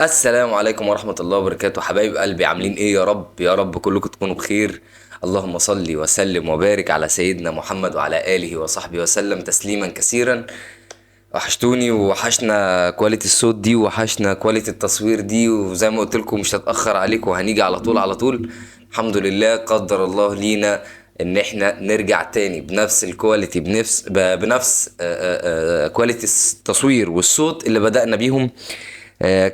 السلام عليكم ورحمة الله وبركاته. حبايب قلبي، عاملين ايه؟ يا رب يا رب كلكم تكونوا بخير. اللهم صل وسلم وبارك على سيدنا محمد وعلى آله وصحبه وسلم تسليما كثيرا. وحشتوني، ووحشنا quality الصوت دي، وحشنا quality التصوير دي، وزي ما قلت لكم مش هتأخر عليكم وهنيجي على طول على طول. الحمد لله قدر الله لينا ان احنا نرجع تاني بنفس ال quality، بنفس quality التصوير والصوت اللي بدأنا بيهم.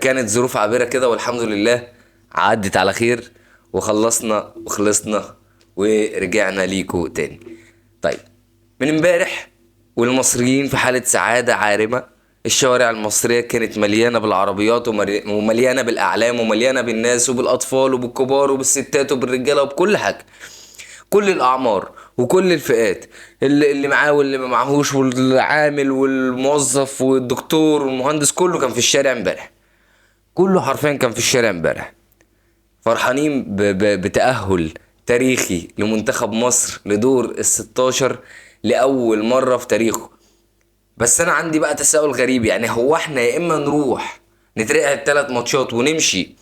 كانت ظروف عابرة كده والحمد لله عدت على خير، وخلصنا وخلصنا ورجعنا ليكو تاني. طيب، من امبارح والمصريين في حالة سعادة عارمة. الشوارع المصرية كانت مليانة بالعربيات ومليانة بالأعلام ومليانة بالناس وبالأطفال وبالكبار وبالستات وبالرجالة وبكل حاجة، كل الأعمار وكل الفئات، اللي معاه واللي ما معهوش، والعامل والموظف والدكتور والمهندس، كله كان في الشارع امبارح، كله حرفيا كان في الشارع امبارح، فرحانين بتأهل تاريخي لمنتخب مصر لدور ال16 لأول مرة في تاريخه. بس أنا عندي بقى تساؤل غريب، هو احنا يا إما نروح نترقع التلات ماتشات ونمشي،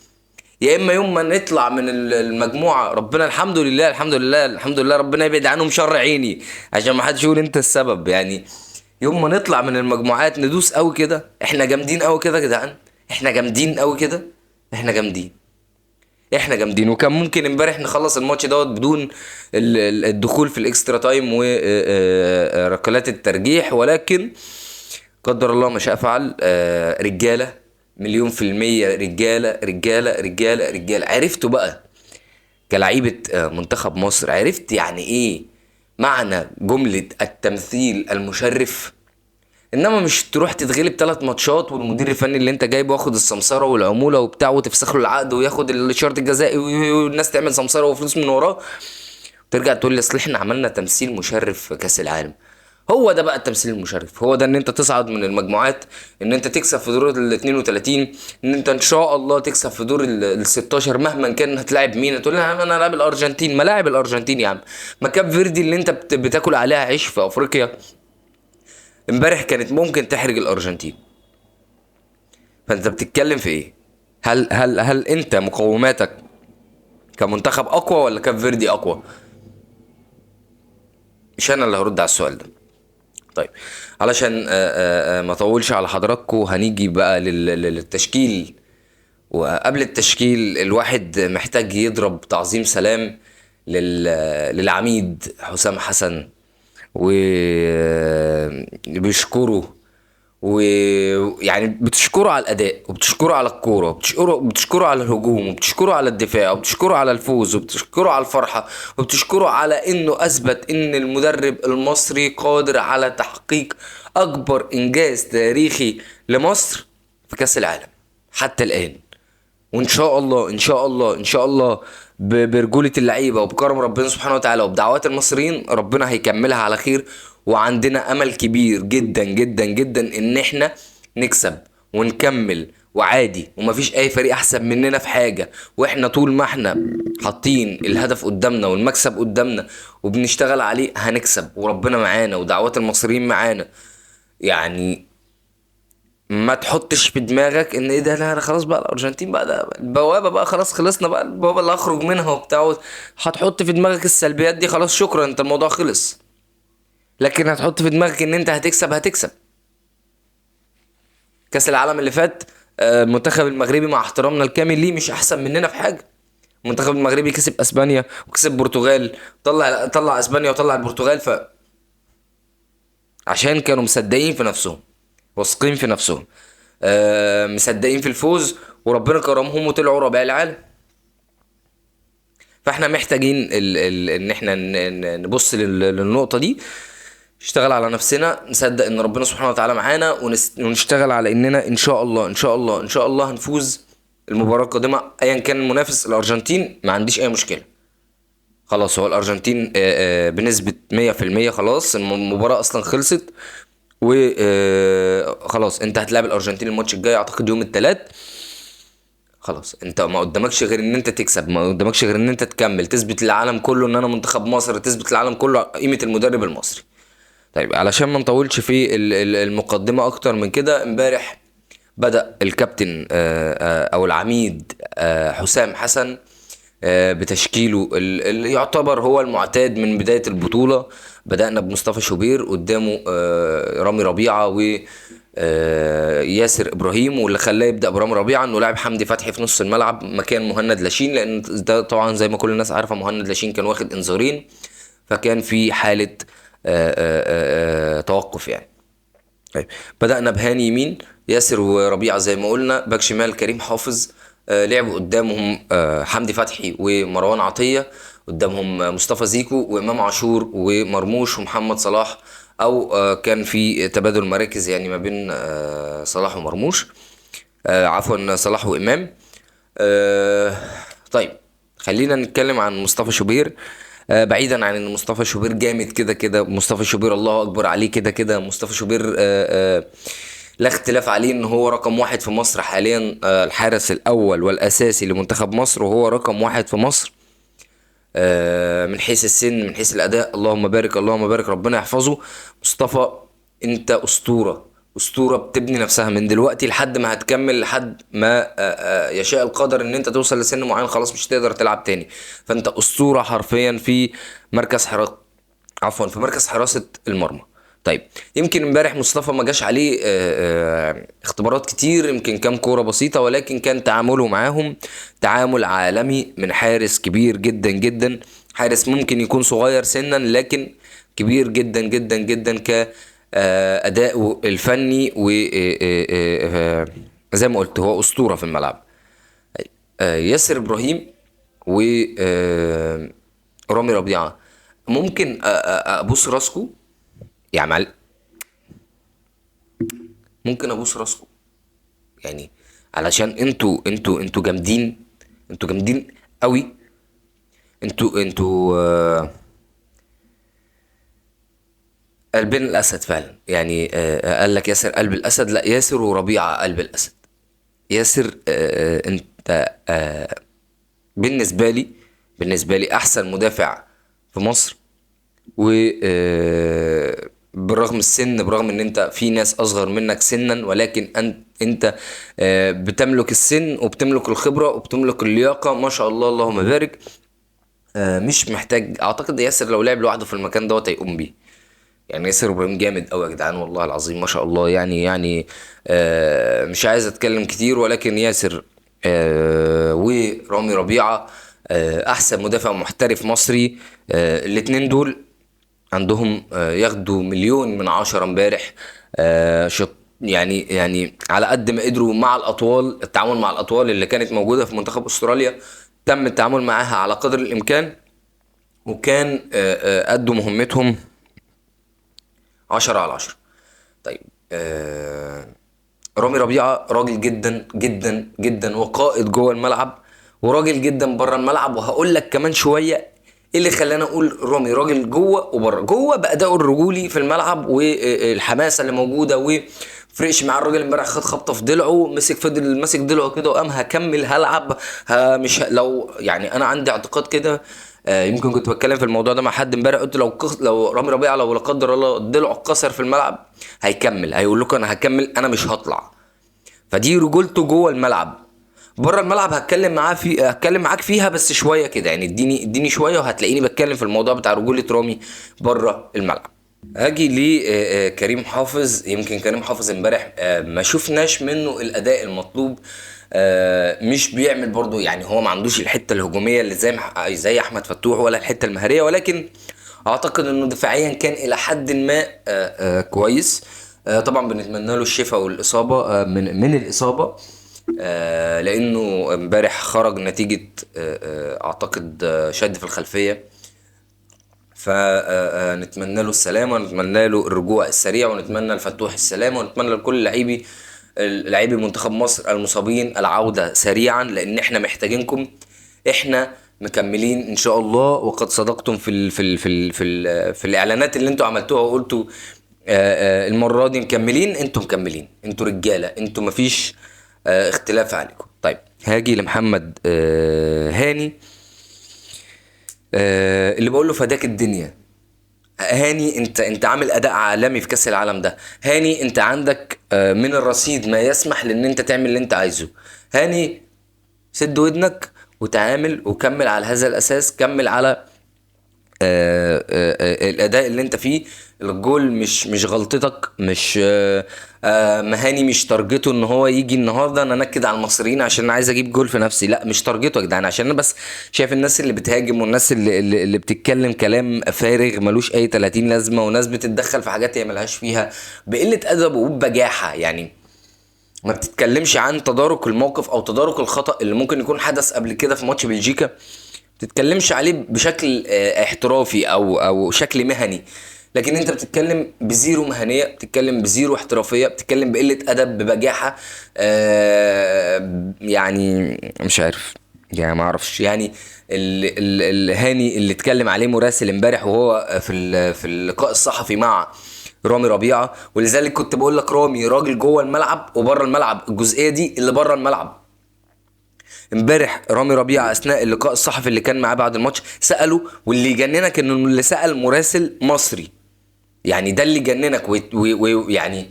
يا إما يوم ما نطلع من المجموعة ربنا الحمد لله الحمد لله الحمد لله ربنا يبعد عنهم شر عيني عشان ما حدش يقول انت السبب. يوم ما نطلع من المجموعات ندوس قوي كده، احنا جامدين قوي كده يا جدعان، احنا جامدين قوي كده، احنا جامدين، احنا جامدين. وكان ممكن امبارح نخلص الماتش دوت بدون الدخول في ال extra time و، ركلات الترجيح، ولكن قدر الله ما شاء فعل. رجاله مليون في المية، رجاله رجاله رجاله رجاله. عرفتوا بقى كلعيبه، منتخب مصر، عرفت يعني ايه معنى جمله التمثيل المشرف؟ انما مش تروح تتغلب 3 ماتشات والمدير الفني اللي انت جايبه واخد السمسره والعموله وبتاع، وتفسخ له العقد وياخد الشرط الجزائي والناس تعمل سمسره وفلوس من وراه، ترجع تقول لي اصل احنا عملنا تمثيل مشرف في كاس العالم. هو ده بقى التمثيل المشرف، هو ده ان انت تصعد من المجموعات، ان انت تكسب في دور ال 32، ان انت ان شاء الله تكسب في دور ال 16 مهما كان هتلاعب مين. هتقول لي انا لاعب الارجنتين، ما لاعب الارجنتين يا عم، ما كاب فيردي اللي انت بتاكل عليها عيش في افريقيا امبارح كانت ممكن تحرج الارجنتين. فانت بتتكلم في ايه؟ هل انت مقوماتك كمنتخب اقوى ولا كاب فيردي اقوى؟ مش انا اللي هرد على السؤال ده. طيب علشان ما اطولش على حضراتكم، هنيجي بقى للتشكيل. وقبل التشكيل الواحد محتاج يضرب تعظيم سلام للعميد حسام حسن، وبيشكره، ويعني بتشكره على الأداء، وبتشكره على الكورة، وبتشكره على الهجوم، وبتشكره على الدفاع، وبتشكره على الفوز، وبتشكره على الفرحة، وبتشكره على إنه أثبت إن المدرب المصري قادر على تحقيق أكبر إنجاز تاريخي لمصر في كأس العالم حتى الآن. وإن شاء الله، إن شاء الله، إن شاء الله برجولة اللعيبة وبكرم ربنا سبحانه وتعالى وبدعوات المصريين ربنا هيكملها على خير. وعندنا أمل كبير جدا جدا جدا إن إحنا نكسب ونكمل وعادي، ومفيش أي فريق أحسن مننا في حاجة، وإحنا طول ما إحنا حاطين الهدف قدامنا والمكسب قدامنا وبنشتغل عليه هنكسب، وربنا معانا ودعوات المصريين معانا. ما تحطش في دماغك ان ايه ده، لا لا خلاص بقى الارجنتين بقى ده البوابه بقى خلاص خلصنا بقى البوابه اللي هخرج منها وبتاع، هتحط في دماغك السلبيات دي خلاص شكرا انت الموضوع خلص. لكن هتحط في دماغك ان انت هتكسب، هتكسب. كاس العالم اللي فات، المنتخب المغربي مع احترامنا الكامل ليه مش احسن مننا في حاجه. المنتخب المغربي كسب اسبانيا وكسب البرتغال، طلع اسبانيا وطلع البرتغال، عشان كانوا مصدقين في نفسهم، واثقين في نفسهم، مصدقين في الفوز، وربنا كرمهم وطلعوا رابع العالم. فاحنا محتاجين ان احنا نبص للنقطة دي، نشتغل على نفسنا، نصدق ان ربنا سبحانه وتعالى معانا، ونشتغل على اننا ان شاء الله، ان شاء الله، ان شاء الله هنفوز المباراة القادمة ايا كان المنافس. الارجنتين ما عنديش اي مشكلة، خلاص هو الارجنتين، بنسبة مية في المية خلاص المباراة اصلا خلصت، و، خلاص انت هتلعب الارجنتين الماتش الجاي اعتقد يوم التلات. خلاص انت ما قدامكش غير ان انت تكسب، ما قدامكش غير ان انت تكمل، تثبت للعالم كله ان انا منتخب مصر، تثبت للعالم كله قيمة المدرب المصري. طيب علشان ما نطولش في المقدمة اكتر من كده، امبارح بدأ الكابتن او العميد حسام حسن بتشكيله اللي يعتبر هو المعتاد من بداية البطولة. بدأنا بمصطفى شوبير، قدامه رامي ربيعة و ياسر إبراهيم، واللي خلاه يبدأ برامي ربيعة إنه لعب حمدي فتحي في نص الملعب مكان مهند لاشين، لأن ده طبعا زي ما كل الناس عارفة مهند لاشين كان واخد إنذارين، فكان في حالة توقف يعني. طيب بدأنا بهاني يمين، ياسر وربيعة زي ما قلنا، باك شمال كريم حافظ، لعبوا قدامهم حمدي فتحي ومروان عطية، قدامهم مصطفى زيكو وإمام عاشور ومرموش ومحمد صلاح، أو كان في تبادل مراكز يعني ما بين صلاح ومرموش، عفوا صلاح وإمام. طيب خلينا نتكلم عن مصطفى شوبير. بعيدا عن ان مصطفى شوبير جامد كده كده، مصطفى شوبير الله اكبر عليه كده كده، مصطفى شوبير لا اختلاف عليه ان هو رقم 1 في مصر حاليا، الحارس الاول والاساسي لمنتخب مصر، وهو رقم 1 في مصر من حيث السن، من حيث الاداء، اللهم بارك اللهم بارك، ربنا يحفظه. مصطفى انت اسطورة، اسطورة بتبني نفسها من دلوقتي لحد ما هتكمل، لحد ما يشاء القدر ان انت توصل لسن معين خلاص مش هتقدر تلعب تاني. فانت اسطورة حرفيا في مركز عفوا في مركز حراسة المرمى. طيب يمكن امبارح مصطفى ما جاش عليه اختبارات كتير، يمكن كام كورة بسيطة، ولكن كان تعامله معاهم تعامل عالمي من حارس كبير جدا جدا، حارس ممكن يكون صغير سنا لكن كبير جدا جدا جدا ك أداؤه الفني، و زي ما قلت هو أسطورة في الملعب. ياسر إبراهيم و رامي ربيعة، ممكن أبوس راسكو يا معلم، ممكن أبوس راسكو يعني، علشان انتوا انتوا انتوا جامدين، انتوا جامدين قوي، انتوا قلبين الاسد فعلا يعني. قال لك ياسر قلب الاسد، لا ياسر وربيعة قلب الاسد. ياسر انت بالنسبة لي احسن مدافع في مصر، و بالرغم السن، برغم ان انت في ناس اصغر منك سنا، ولكن انت بتملك السن وبتملك الخبرة وبتملك اللياقة، ما شاء الله اللهم بارك. مش محتاج، اعتقد ياسر لو لعب لوحده في المكان دوت هيقوم بيه يعني. ياسر ابراهيم جامد قوي يا جدعان والله العظيم ما شاء الله يعني مش عايز اتكلم كتير، ولكن ياسر ورامي ربيعة احسن مدافع محترف مصري. الاتنين دول عندهم ياخدوا 1,000,000 من 10 امبارح. يعني على قد ما قدروا مع الاطوال، التعامل مع الاطوال اللي كانت موجودة في منتخب استراليا تم التعامل معاها على قدر الامكان، وكان ادوا مهمتهم 10 على 10. طيب رامي ربيعة راجل جدا جدا جدا، وقائد جوه الملعب، وراجل جدا بره الملعب. وهقول لك كمان شوية ايه اللي خلاني اقول رامي راجل جوه وبره. جوه بأدائه الرجولي في الملعب والحماسه اللي موجودة، وفرقش مع الراجل امبارح، خد خبطه في ضلعه، فضل ماسك ضلعه كده وقام هكمل هلعب، مش لو يعني انا عندي اعتقاد كده، يمكن كنت بتكلم في الموضوع ده مع حد امبارح، قلت لو رامي ربيعة لو لا قدر الله ضلعه اتكسر في الملعب هيكمل، هيقول لكم انا هكمل، انا مش هطلع. فدي رجولته جوه الملعب. بره الملعب هتكلم معاك فيها بس شوية كده يعني، اديني شوية وهتلاقيني بتكلم في الموضوع بتاع رجوله رامي بره الملعب. هاجي ل كريم حافظ. يمكن كريم حافظ امبارح ما شفناش منه الاداء المطلوب، مش بيعمل برضو يعني، هو ما عندوش الحتة الهجومية اللي زي احمد فتوح ولا الحتة المهاريه، ولكن اعتقد انه دفاعيا كان الى حد ما كويس. طبعا بنتمنى له الشفاء والاصابه، من الاصابة، لانه امبارح خرج نتيجة اعتقد شد في الخلفية، فنتمنى له السلامة، ونتمنى له الرجوع السريع، ونتمنى لفتوح السلامة، ونتمنى لكل لاعبي منتخب مصر المصابين العودة سريعا، لان احنا محتاجينكم، احنا مكملين ان شاء الله. وقد صدقتم في الاعلانات اللي انتوا عملتوها وقلتوا المرة دي مكملين، انتوا مكملين، انتوا رجاله، انتوا مفيش اختلاف عليكم. طيب هاجي لمحمد هاني، اللي بقول له فداك الدنيا. هاني انت عامل اداء عالمي في كاس العالم ده. هاني انت عندك من الرصيد ما يسمح لان انت تعمل اللي انت عايزه. هاني سد ودنك وتعامل وكمل على هذا الاساس، كمل على الاداء اللي انت فيه. الجول مش غلطتك، مش مهاني مش target ه ان هو يجي النهارده انا انكد على المصريين عشان انا عايز اجيب جول في نفسي، لا مش target ه يا جدعان. عشان انا بس شايف الناس اللي بتهاجم والناس اللي بتتكلم كلام فارغ ملوش اي 30 لازمه، وناس بتتدخل في حاجات هي ملهاش فيها بقلة ادب وبجاحه. يعني ما بتتكلمش عن تدارك الموقف او تدارك الخطأ اللي ممكن يكون حدث قبل كده في ماتش بلجيكا، بتتكلمش عليه بشكل احترافي او شكل مهني، لكن انت بتتكلم ب zero مهنية، بتتكلم ب zero احترافية، بتتكلم بقلة ادب، ببجاحه. يعني مش عارف، يعني ما اعرفش. يعني الهاني اللي اتكلم عليه مراسل امبارح وهو في اللقاء الصحفي مع رامي ربيعة، ولذلك كنت بقول لك رامي راجل جوه الملعب وبره الملعب، الجزئية دي اللي بره الملعب. امبارح رامي ربيعة اثناء اللقاء الصحفي اللي كان معاه بعد الماتش ساله، واللي يجننك انه اللي سال مراسل مصري، يعني ده اللي يجننك ويعني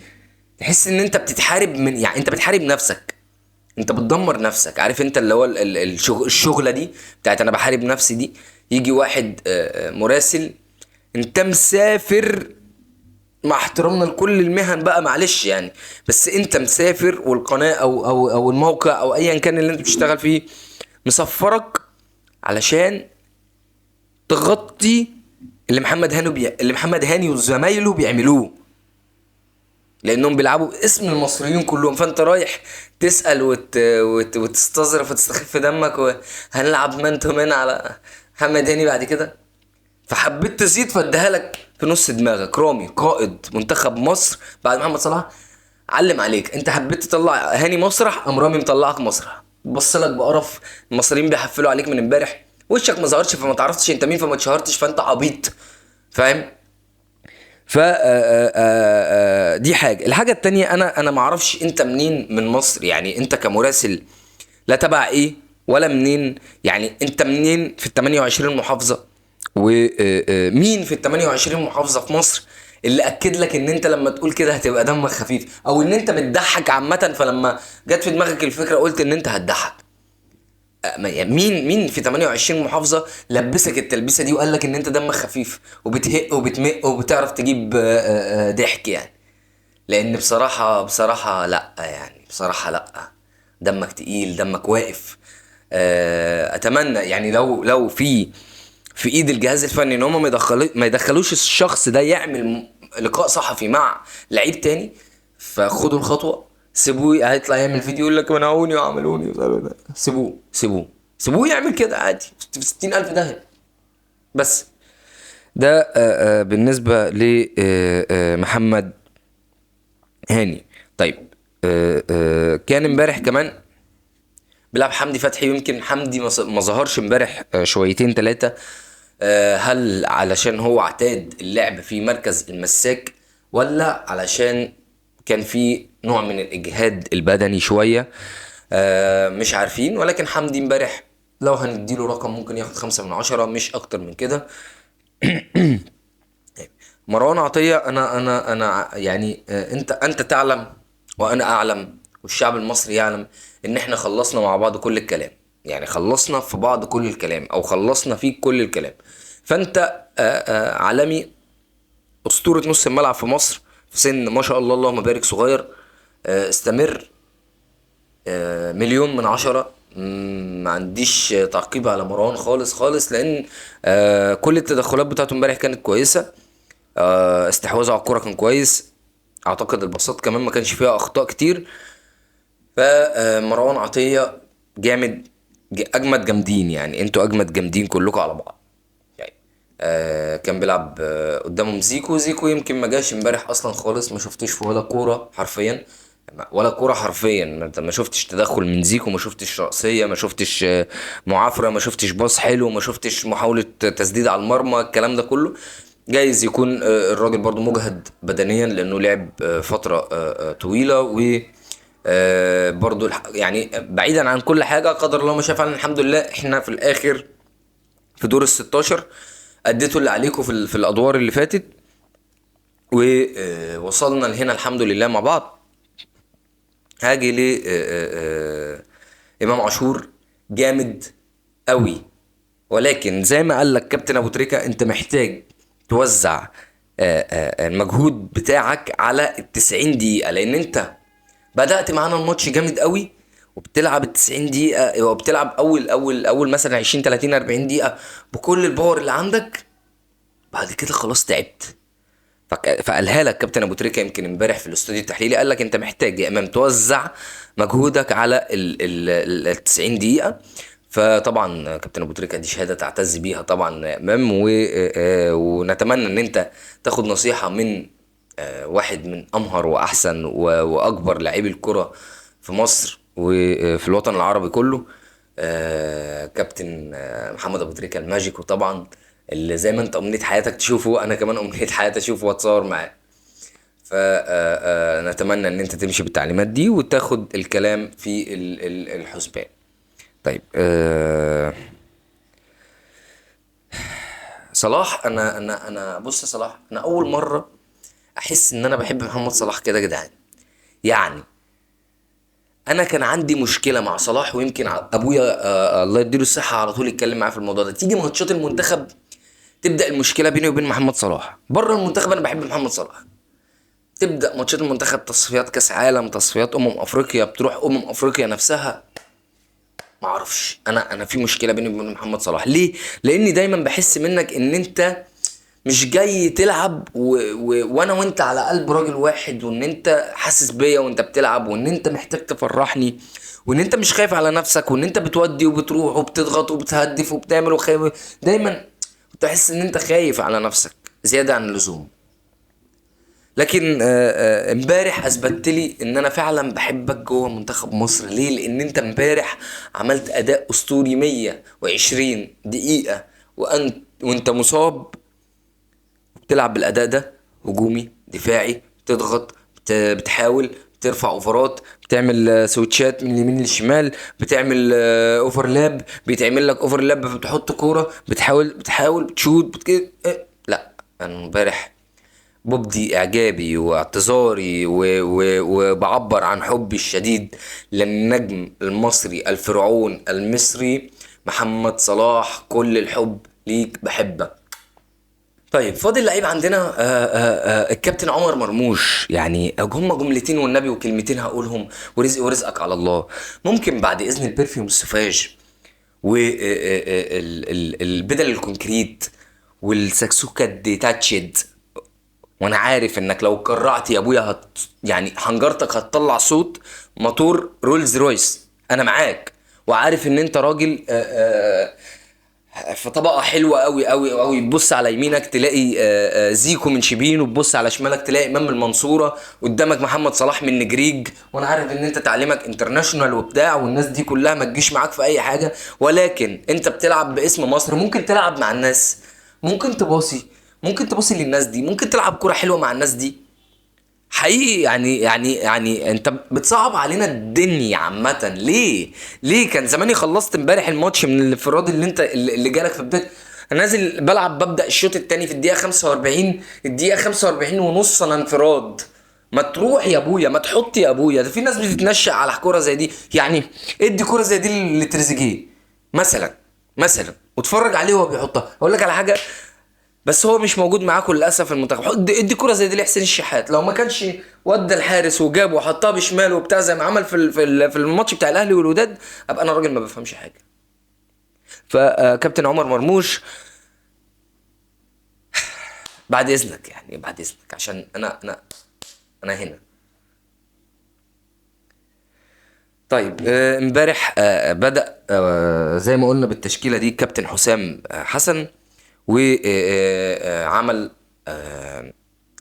تحس ان انت بتتحارب من، يعني انت بتحارب نفسك، انت بتدمر نفسك. عارف انت اللي هو الشغلة دي بتاعت انا بحارب نفسي دي. يجي واحد مراسل، انت مسافر، مع احترامنا لكل المهن بقى معلش يعني، بس انت مسافر والقناة او الموقع او ايا كان اللي انت بتشتغل فيه مسفرك علشان تغطي اللي محمد هاني اللي محمد هاني وزمايله بيعملوه، لانهم بيلعبوا باسم المصريين كلهم. فانت رايح تسأل وتستظرف وتستخف دمك، وهنلعب man to man على محمد هاني بعد كده. فحبيت تزيد فاديها لك في نص دماغك. رامي قائد منتخب مصر بعد محمد صلاح علم عليك، انت حبيت تطلع هاني مسرح، قام رامي مطلعك مسرح، بص لك بقرف. المصريين بيحفلوا عليك من امبارح، وشك ما ظهرش فما تعرفتش انت مين، فما اتشهرتش، فانت عبيط، فاهم؟ ف دي حاجة. الحاجة التانية، انا ما اعرفش انت منين من مصر، يعني انت كمراسل لا تبع ايه ولا منين، يعني انت منين في ال 28 محافظة، ومين في ال 28 محافظة في مصر اللي اكد لك ان انت لما تقول كده هتبقى دمك خفيف، او ان انت بتضحك عامة، فلما جت في دماغك الفكرة قلت ان انت هتضحك؟ يعني مين في 28 محافظة لبسك التلبيسه دي وقال لك ان انت دمك خفيف وبتهق وبتمق وبتعرف تجيب ضحك يعني؟ لان بصراحة لا، يعني بصراحة لا، دمك تقيل، دمك واقف. اتمنى يعني لو في ايد الجهاز الفني ان هم ما يدخلوش الشخص ده يعمل لقاء صحفي مع لعيب تاني، فخدوا الخطوة، سيبوه هيطلع يعمل فيديو يقول لك منعوني وعملوني، سيبوه سيبوه سيبوه يعمل كده عادي، في 60,000 داهية. بس ده بالنسبة ل محمد هاني. طيب كان امبارح كمان بيلعب حمدي فتحي، ويمكن حمدي ما ظهرش امبارح شويتين ثلاثة. هل علشان هو اعتاد اللعب في مركز المساك، ولا علشان كان في نوع من الإجهاد البدني شوية؟ مش عارفين. ولكن حمدي امبارح لو هنديله رقم ممكن ياخد 5 من 10، مش أكتر من كده. مروان عطية، أنا يعني، أنت تعلم وأنا أعلم والشعب المصري يعلم إن إحنا خلصنا مع بعض كل الكلام، يعني خلصنا في بعض كل الكلام، أو خلصنا فيك كل الكلام. فأنت عالمي، أسطورة نص الملعب في مصر، في سن ما شاء الله اللهم بارك صغير، استمر، 1,000,000 من 10. ما عنديش تعقيب على مروان خالص خالص، لأن كل التدخلات بتاعته امبارح كانت كويسة، استحواذه على الكرة كان كويس، أعتقد الباصات كمان ما كانش فيها أخطاء كتير. مروان عطية جامد، أجمد جامدين، يعني انتوا أجمد جامدين كلكم على بعض. كان بيلعب قدامهم زيكو. زيكو يمكن ما جاش امبارح اصلا خالص، ما شفتوش في ولا كورة حرفيا، ولا كورة حرفيا، ما شفتش تدخل من زيكو، ما شفتش رأسية، ما شفتش معافره، ما شفتش باص حلو، ما شفتش محاولة تسديد على المرمى، الكلام ده كله. جايز يكون الراجل برضو مجهد بدنيا لانه لعب فترة طويلة، و برضو بعيدا عن كل حاجة قدر الله ما شاء فعلا، الحمد لله احنا في الاخر في دور ال16. اديتوا اللي عليكم في الادوار اللي فاتت، ووصلنا لهنا الحمد لله مع بعض. هاجي ل امام عاشور، جامد قوي، ولكن زي ما قال لك كابتن ابو تريكه انت محتاج توزع المجهود بتاعك على 90 دقيقة، لان انت بدات معانا الماتش جامد قوي وبتلعب 90 دقيقة، وبتلعب اول اول اول مثلا 20 30 40 دقيقة بكل ال power اللي عندك، بعد كده خلاص تعبت. فقالها لك كابتن ابو تريكه يمكن امبارح في الاستوديو التحليلي، قال لك انت محتاج يا امام توزع مجهودك على ال 90 دقيقة. فطبعا كابتن ابو تريكه دي شهادة تعتز بيها طبعا يا امام، ونتمنى ان انت تاخد نصيحة من واحد من امهر واحسن واكبر لاعبي الكره في مصر وفي الوطن العربي كله، كابتن محمد ابو تريكه الماجيك. وطبعا اللي زي ما انت امنية حياتك تشوفه، انا كمان امنية حياتي اشوفه واتصور معاه. فنتمنى ان انت تمشي بالتعليمات دي وتاخد الكلام في الحسبان. طيب صلاح، انا انا انا بص يا صلاح، انا اول مرة احس ان انا بحب محمد صلاح كده يا جدعان. يعني انا كان عندي مشكلة مع صلاح، ويمكن ابويا الله يديله الصحة على طول يتكلم معاه في الموضوع ده. تيجي ماتشات المنتخب تبدا المشكلة بيني وبين محمد صلاح. بره المنتخب انا بحب محمد صلاح، تبدا ماتشات المنتخب، تصفيات كاس عالم، تصفيات افريقيا، بتروح افريقيا نفسها، ما اعرفش انا في مشكلة بيني وبين محمد صلاح. ليه؟ لاني دايما بحس منك ان انت مش جاي تلعب وانا وانت على قلب راجل واحد، وان انت حاسس بيا وانت بتلعب، وان انت محتاج تفرحني، وان انت مش خايف على نفسك، وان انت بتودي وبتروح وبتضغط وبتهدف وبتعمل وخايف. دايما كنت احس ان انت خايف على نفسك زيادة عن اللزوم. لكن امبارح اثبتت لي ان انا فعلا بحبك جوه منتخب مصر. ليه؟ لان انت امبارح عملت اداء اسطوري 120 دقيقة وانت مصاب، بتلعب بالاداء ده، هجومي دفاعي، بتضغط، بتحاول، بترفع اوفرات، بتعمل سويتشات من اليمين للشمال، بتعمل overlap، بيتعمل لك overlap، بتحط كورة، بتحاول بتشوت، لا انا امبارح ببدي اعجابي واعتذاري وبعبر عن حبي الشديد للنجم المصري الفرعون المصري محمد صلاح. كل الحب ليك، بحبك. طيب فاضل لعيب عندنا الكابتن عمر مرموش. يعني هما جملتين والنبي وكلمتين هقولهم، ورزقي ورزقك على الله. ممكن بعد اذن ال perfume السوفاج والبدل ال concrete والسكسوكه ال detached، وانا عارف انك لو كرعت يا ابويا يعني حنجرتك هتطلع صوت موتور رولز رويس، انا معاك وعارف ان انت راجل في طبقه حلوة قوي قوي قوي. تبص على يمينك تلاقي زيكو من شبين، وتبص على شمالك تلاقي امام المنصورة، قدامك محمد صلاح من نجريج. وانا عارف ان انت تعليمك international وبتاع، والناس دي كلها ما تجيش معاك في اي حاجة، ولكن انت بتلعب باسم مصر. ممكن تلعب مع الناس، ممكن تباصي، ممكن تباصي للناس دي، ممكن تلعب كرة حلوة مع الناس دي. حقيقي يعني يعني يعني انت بتصعب علينا الدنيا عامة. ليه؟ ليه؟ كان زماني خلصت امبارح الماتش من الانفراد اللي انت اللي جالك في بداية. انا نازل بلعب، ببدأ الشوط الثاني في الدقيقة 45، الدقيقة 45 ونص انا انفراد. ما تروح يا ابويا، ما تحط يا ابويا. ده في ناس بتتنشأ على كورة زي دي. يعني ادي كورة زي دي لتريزيجيه مثلا واتفرج عليه وهو بيحطها. اقول لك على حاجة، بس هو مش موجود معاكم للاسف في المنتخب. ادي كرة زي دي لحسين الشحات، لو ما كانش ودى الحارس وجابه وحطها بشماله وبتاع زي ما عمل في الماتش بتاع الاهلي والوداد، ابقى انا راجل ما بفهمش حاجة. فكابتن عمر مرموش بعد اذنك، يعني بعد اذنك، عشان انا انا انا هنا. طيب امبارح بدأ زي ما قلنا بالتشكيلة دي كابتن حسام حسن، وعمل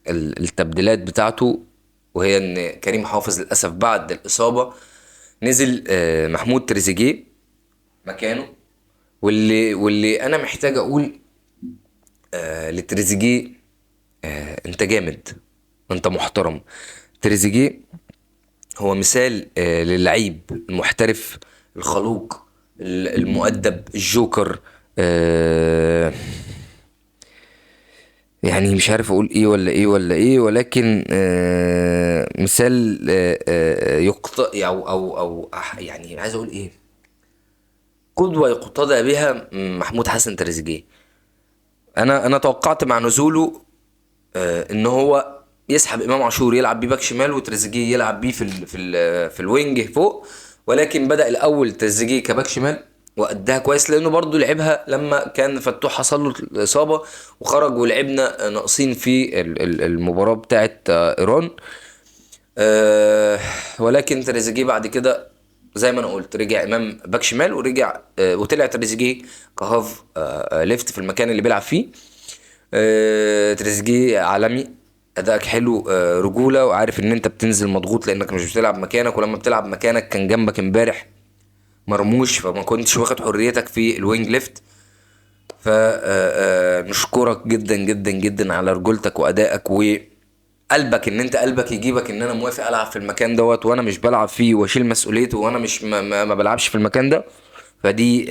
التبديلات بتاعته، وهي ان كريم حافظ للاسف بعد الاصابة نزل محمود تريزيجيه مكانه. واللي انا محتاج اقول لتريزيجيه، انت جامد، انت محترم. تريزيجيه هو مثال للعيب المحترف الخلوق المؤدب الجوكر، يعني مش عارف اقول ايه ولا ايه ولا ايه، ولكن مثال يقط او او او يعني عايز اقول ايه، قدوة يقتدى بها محمود حسن تريزيجيه. انا توقعت مع نزوله ان هو يسحب امام عاشور يلعب بيه back شمال، وتريزيجيه يلعب بيه في ال wing فوق، ولكن بدأ الاول تريزيجيه ك back شمال وأداها كويس، لانه برضو لعبها لما كان فتوح حصل له الاصابة وخرج، ولعبنا ناقصين في المباراة بتاعه ايران. ولكن تريزيجيه بعد كده زي ما انا قلت رجع امام back شمال، ورجع وطلع تريزيجيه ك half left في المكان اللي بيلعب فيه. تريزيجيه عالمي، ادائك حلو، رجوله، وعارف ان انت بتنزل مضغوط لانك مش بتلعب مكانك، ولما بتلعب مكانك كان جنبك امبارح مرموش، فما كنتش واخد حريتك في ال wing left. ف نشكرك جدا جدا جدا على رجولتك وادائك وقلبك، ان انت قلبك يجيبك ان انا موافق العب في المكان دوت وانا مش بلعب فيه واشيل مسؤوليته وانا مش ما بلعبش في المكان ده. فدي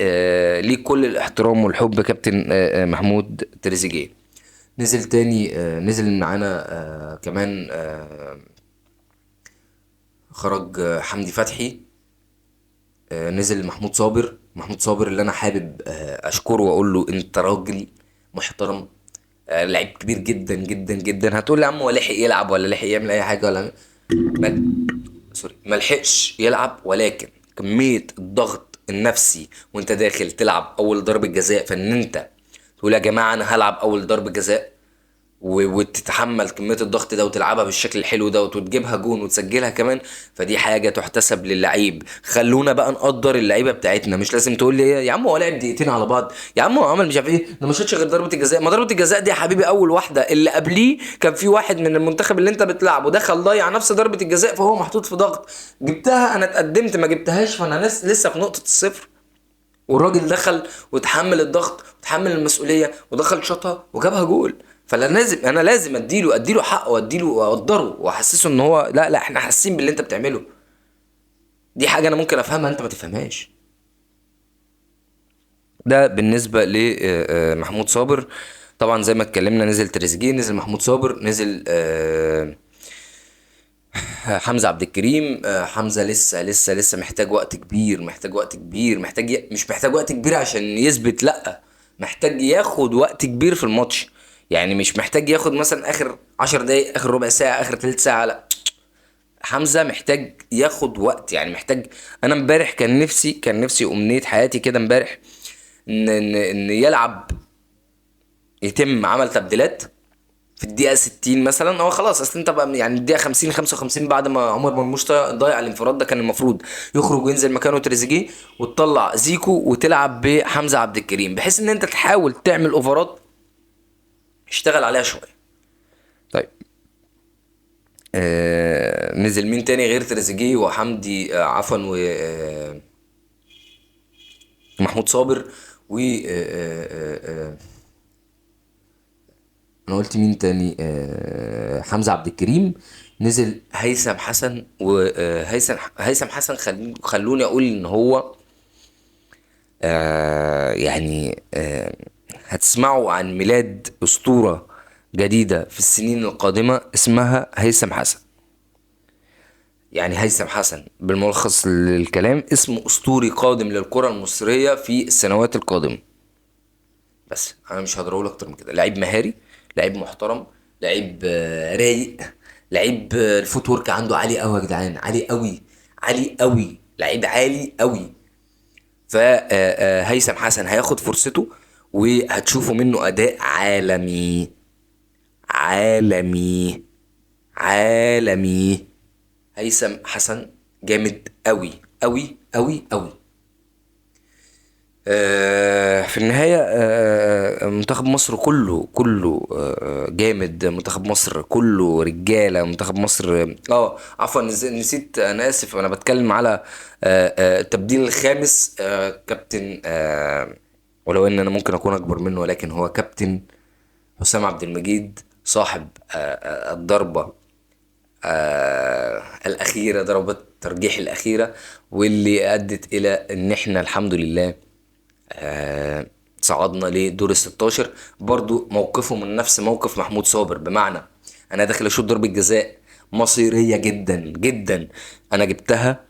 ليك كل الاحترام والحب كابتن محمود تريزيجيه. نزل تاني، نزل معانا كمان، خرج حمدي فتحي، نزل محمود صابر. محمود صابر اللي انا حابب اشكره واقول له انت راجل محترم، لعيب كبير جدا جدا جدا. هتقول لي يا عم هو لحق يلعب ولا لحق يعمل اي حاجة ولا ما لحقش يلعب، ولكن كمية الضغط النفسي وانت داخل تلعب اول ضربه جزاء، فان انت تقول يا جماعة انا هلعب اول ضربه جزاء وتتحمل كمية الضغط ده وتلعبها بالشكل الحلو ده وتجيبها جون وتسجلها كمان، فدي حاجة تحتسب للعيب. خلونا بقى نقدر اللعيبة بتاعتنا، مش لازم تقول لي يا عم هو لعب دقيقتين على بعض، يا عم هو عمل مش عارف ايه، ده ما شاطش غير ضربه الجزاء. ما ضربه الجزاء دي يا حبيبي اول واحدة، اللي قبليه كان في واحد من المنتخب اللي انت بتلعبه دخل ضيع نفس ضربه الجزاء، فهو محطوط في ضغط. جبتها انا اتقدمت، ما جبتهاش فانا لسه في نقطة الصفر، والراجل دخل وتحمل الضغط وتحمل المسؤولية ودخل شاطها وجابها جول. فلا لازم، انا لازم اديله حقه واديله واقدره واحسسه ان هو لا احنا حاسين باللي انت بتعمله. دي حاجة انا ممكن افهمها انت ما تفهمهاش. ده بالنسبة لمحمود صابر. طبعا زي ما اتكلمنا نزل تريزيجيه، نزل محمود صابر، نزل حمزة عبد الكريم. حمزة لسه لسه لسه محتاج وقت كبير، محتاج وقت كبير، محتاج مش محتاج وقت كبير عشان يثبت، لا محتاج ياخد وقت كبير في الماتش. يعني مش محتاج ياخد مثلا اخر 10 دقايق، اخر ربع ساعة، اخر تلت ساعة، لا حمزة محتاج ياخد وقت. يعني محتاج، انا امبارح كان نفسي امنية حياتي كده امبارح ان يلعب، يتم عمل تبديلات في الدقيقة 60 مثلا. هو خلاص اصل انت بقى يعني الدقيقة 50 55 بعد ما عمر مرموش ضيع الانفراد ده، كان المفروض يخرج وينزل مكانه تريزيجيه وتطلع زيكو وتلعب بحمزة عبد الكريم، بحيث ان انت تحاول تعمل اوفرات اشتغل عليها شوية. طيب نزل مين تاني غير تريزيجيه وحمدي، عفوا، و محمود صابر و انا قلت مين تاني؟ حمزة عبد الكريم. نزل هيثم حسن، و هيثم حسن خلوني اقول ان هو يعني هتسمعوا عن ميلاد أسطورة جديدة في السنين القادمة اسمها هيثم حسن. يعني هيثم حسن بالملخص للكلام اسم أسطوري قادم للكرة المصرية في السنوات القادمة. بس أنا مش هقدر أقول أكتر من كده. لعيب مهاري، لعيب محترم، لعيب رايق، لعيب ال footwork عنده عالي قوي يا جدعان، عالي قوي، عالي قوي، لعيب عالي قوي. ف هيثم حسن هياخد فرصته وهتشوفوا منه أداء عالمي عالمي عالمي. هيثم حسن جامد قوي قوي قوي قوي. في النهاية منتخب مصر كله جامد، منتخب مصر كله رجالة، منتخب مصر عفوا نسيت، أنا آسف، أنا بتكلم على التبديل الخامس، كابتن، ولو إن أنا ممكن أكون أكبر منه، ولكن هو كابتن حسام عبد المجيد، صاحب الضربة الأخيرة، ضربة الترجيح الأخيرة، واللي أدت إلى إن إحنا الحمد لله صعدنا لدور ال 16. برضو موقفه من نفس موقف محمود صابر، بمعنى انا داخل اشوط ضربة جزاء مصيرية جدا جدا، انا جبتها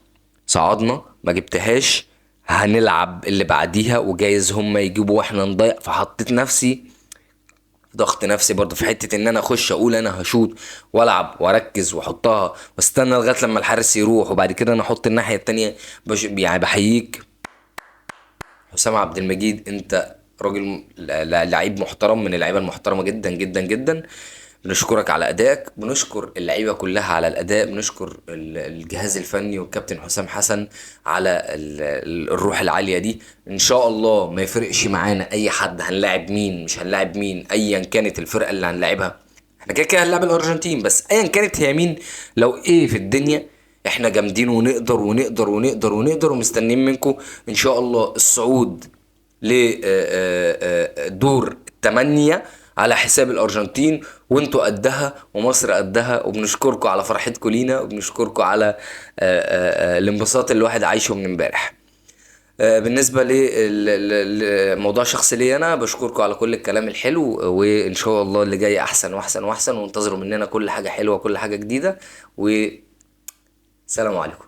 صعدنا، ما جبتهاش هنلعب اللي بعديها وجايز هم يجيبوا واحنا نضيع. فحطيت نفسي ضغط نفسي برضه في حتة ان انا اخش اقول انا هشوط والعب واركز واحطها واستنى لغاية لما الحارس يروح وبعد كده انا احط الناحية التانية. يعني بحييك حسام عبد المجيد، انت راجل لعيب محترم، من اللعيبة المحترمة جدا جدا جدا. بنشكرك على ادائك، بنشكر اللعيبة كلها على الاداء، بنشكر الجهاز الفني والكابتن حسام حسن على الروح العالية دي. ان شاء الله ما يفرقش معانا اي حد، هنلاعب مين مش هنلاعب مين، ايا كانت الفرقة اللي هنلاعبها، احنا كده كده هنلاعب الارجنتين، بس ايا كانت هي مين، لو ايه في الدنيا احنا جامدين ونقدر ونقدر ونقدر ونقدر، ومستنيين منكم ان شاء الله الصعود لدور الثمانية على حساب الأرجنتين، وانتوا قدها ومصر قدها. وبنشكركم على فرحتكم لينا، وبنشكركم على الانبساط اللي الواحد عايشه من امبارح. بالنسبة لموضوع شخصي لي أنا، بشكركم على كل الكلام الحلو، وإن شاء الله اللي جاي أحسن وأحسن وأحسن، وانتظروا مننا كل حاجة حلوة وكل حاجة جديدة، وسلام عليكم.